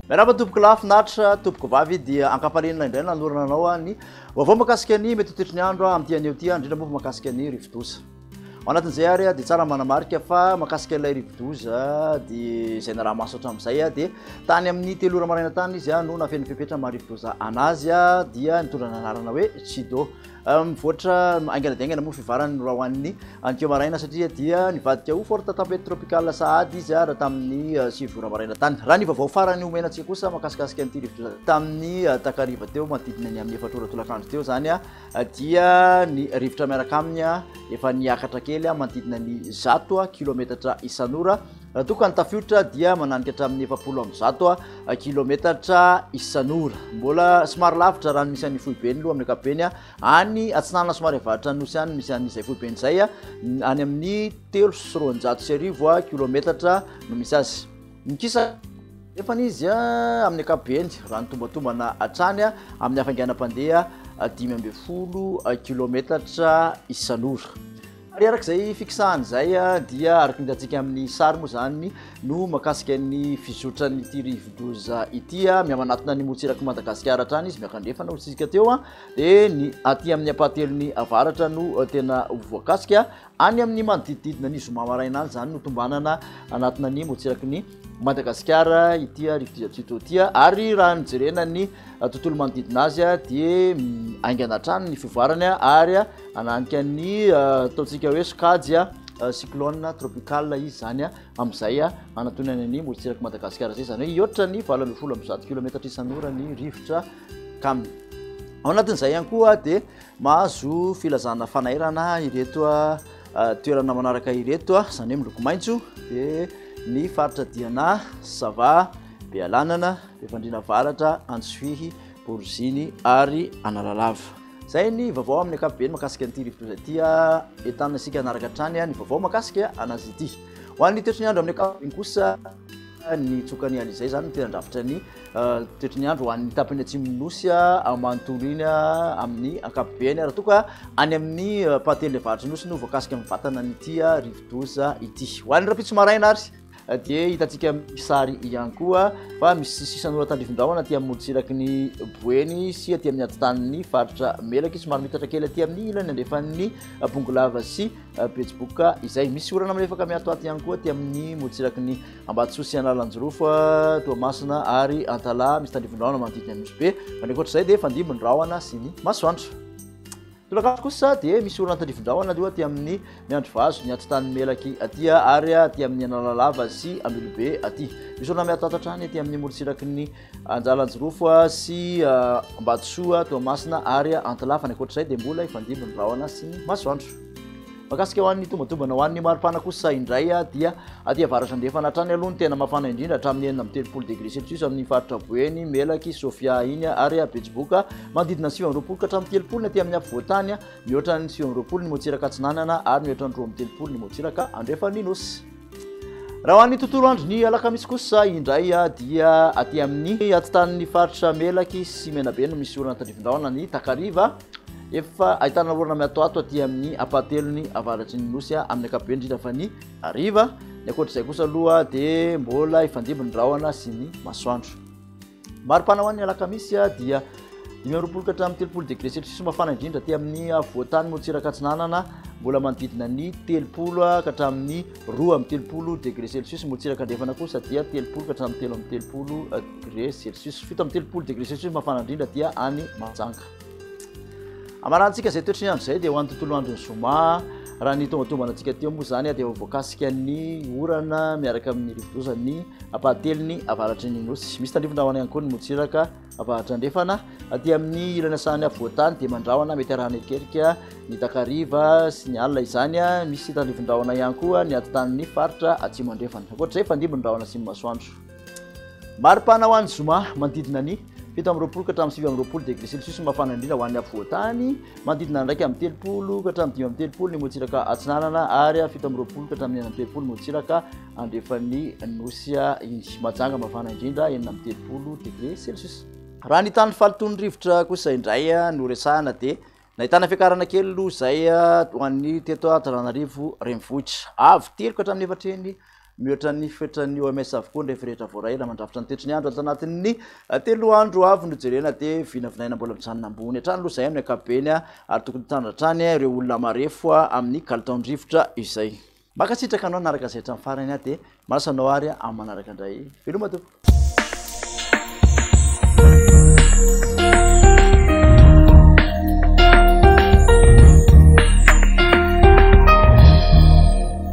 Miarahaba tompoko lahy finaritra tompoko vavy dia ankamparenina indray nanorana anao ny vaovao makasika ny mety ho toetry ny andro amin'ity anio ity indrindra moa makasika ny rivodoza. Ao anatin'izay ary dia tsara manamarika fa makasika ilay rivodoza dia izay naraha-maso hatramin'izay dia tany amin'ny telo ora maraina tany izy no nafeno fepetra maha rivodoza anazy dia nitondra ny anarana hoe Chido. Mivoatra haingana dia haingana moa fivarany raha ho an'ny ankeo maraina satria dia nivadika ho forte tempête tropicale sahady izy raha tamin'ny 9 ora maraina tany. Raha ny vaovao farany omena antsika kosa mahakasikasika an'ity rivodoza tamin'ny takariva teo manodidina ny amin'ny 4 ora tolakandro teo izany dia ny rivotra miaraka aminy efa niakatra kely manodidina ny 100 kilometatra isan'ora. Raha toa ka ny tafiotra dia mananika hatramin'ny 140 kilometatra isan'ora. Mbola somary lavitra raha ny misy an'ny foibeny aloha amin'ny ankapobeny, any atsinanana somary avaratra ny nosy any misy an'izay foibeny izay, any amin'ny 1203 kilometatra no misy azy. Mikisa nefany izy amin'ny ankapobeny raha ny tombatombana hatrany amin'ny hafainganam-pandeha 15 kilometatra isan'ora. Ary araka izay fikisahana izay dia araka ny hitantsika amin'ny sary moa izany no mahakasika ny fizotran'ity rivodoza ity. Mihamanatona ny morontsirak'i Madagasikara hatrany izy, miakandrefana hoy isika teo, dia ny aty amin'ny ampahatelony avaratra no tena voakasika. Any amin'ny manodidididina ny zoma maraina any izany no tombanana hanatona ny morontsiraky ny Madagasikara ity rivodoza Tito ity. Ary raha ny jerena ny tontolo manodidina azy dia haingana hatrany ny fivoarany ary Hananika ny ataontsika hoe sokajy cyclone tropical izy izany amin'izay hanatonany ny morontsirak'i Madagasikara izay, izany hoe hihoatra ny 118 kilometatra isan'ora ny rivotra Kam. Ao anatin'izay ihany koa dia mahazo filazana fanairana ireto toerana manaraka ireto, izany hoe miloko maitso dia ny faritra Diana, Sava, Bealanana, Befandriana Avaratra, Antsohihy, Boroziny ary Analalava. Izay ny vaovao amin'ny ankapobeny mahakasika an'ity rivodoza ity. Entanina isika hanaraka hatrany ny vaovao mahakasika anazy ity. Ho an'ny toetry ny andro amin'ny ankapobeny kosa, ny tsokan'ny Alizay izany no tena andrafitra ny toetry ny andro ho an'ny tapany atsimon'ny Nosy manontolo iny amin'ny ankapobeny. Raha toa ka any amin'ny fahatelo avaratry ny Nosy no voakasika mivantana an'ity rivodoza ity. Ho an'ny rahampitso maraina ary dia hitantsika amin'ny sary ihany koa fa misy sisan'ora tandrifin-drahona aty amin'ny morontsiraky ny Boeny sy aty amin'ny atitan'ny faritra Melaky, somary mitatra kely aty amin'ny ilany andrefan'ny Bongolava sy Betsiboka izay. Misy orana malefaka miatoato ihany koa aty amin'ny morontsiraky ny Ambatosoa sy Analanjirofo, Toamasina ary Antalaha, misy tandrifin-drahona manodidina ny Nosy Be. Fa ny ankoatra izay dia fandimby ny rahona sy ny masoandro. Tolakandro kosa dia misy orana tandrifin-drahona aloha aty amin'ny Miandrivazo, ny atitan'i Melaky aty ary aty amin'ny Analalava sy Ambilobe aty. Misy orana miatoato hatrany aty amin'ny morontsiraky ny Anjalanjirofo sy Ambatosoa, Toamasina ary Antilafa. Ny ankoatr'izay dia mbola hifandimby ny rahona sy ny masoandro. Mahakasika ho an'ny tombatombana ho an'ny maripana kosa indray dia aty avaratra andrefana hatrany aloha no tena mafana indrindra hatramin'ny 36 degré celsius amin'ny faritra Boeny, Melaky, Sofia iny ary Betsiboka. Manodidina ny 29 ka hatramin'ny 30 ny aty amin'ny afovoantany, mihoatra ny 29 ny morontsiraka atsinanana ary mihoatra ny 32 ny morontsiraka andrefan'ny Nosy. Raha ho an'ny tontolo andron'ny alakamisy kosa indray dia aty amin'ny atitan'ny faritra Melaky sy Menabe no misy orana tandrifin-drahona ny takariva. Efa ahitana orana miatoato aty amin'ny ampahatelony avaratry ny Nosy amin'ny ankapobeny indrindra fa ny hariva. Ny ankoatr'izay kosa aloha dia mbola hifandimby ny rahona sy ny masoandro. Maripana ho an'ny alakamisy dia 25 ka hatramin'ny 30 degré celsius mafana indrindra aty amin'ny afovoan-tany morontsiraka atsinanana, mbola manodidina ny 30 ka hatramin'ny 32 degré celsius, morontsiraka andrefana kosa dia 30 ka hatramin'ny 33 degré celsius, 37 degré celsius mafana indrindra dia any Mahajanga. Amarantsika izay toetry ny andro izay dia ho an'ny tontolo andron'ny zoma, raha ny tombatombana antsika teo moa izany dia voakasika ny orana miaraka amin'ny rivodoza ny ampahatelony avaratry ny nosy. Misy tandrifin-drahona ihany koa ny morontsiraka avaratra andrefana. Aty amin'ny ilany asahany afovoan-tany dia mandrahona mety arahana erikerika ny takariva sy ny alina izany. Misy tandrifin-drahona ihany koa ny atitan'ny faritra atsimo andrefana. Ankoatra izay, fandimby ny rahona sy ny masoandro. Maripana ho an'ny zoma manodidina ny 27 ka hatramin'ny 29 degré celsius mafana indrindra ho an'ny afovoan-tany, manodidina ny 31 ka hatramin'ny 35 ny morontsiraka atsinanana ary 27 ka hatramin'ny 36 ny morontsiraka andrefan'ny nosy iny. Mahajanga mafana indrindra 36 degré celsius. Raha ny tany fahalotoan'ny rivotra kosa indray no resahana dia nahitana fiakarana kely aloha izay ho an'ny teto Antananarivo renivohitra. Avo 3 ka hatramin'ny 4 heny. Mihoatra ny fetran'ny OMS avokoa ny refy rehetra voaray raha mandrafitra ny toetry ny andro ato anatin'ny 3 andro avy no jerena dia vinavinaina mbola mijanona ambony hatrany aloha izay amin'ny ankapobeny ary tokony hitandrina hatrany ireo olona marefo amin'ny kalitaon-drivotra izay. Mankasitraka anao nanaraka izay hatramin'ny farany dia manasa anao ary amin'ny manaraka indray. Veloma tompoko.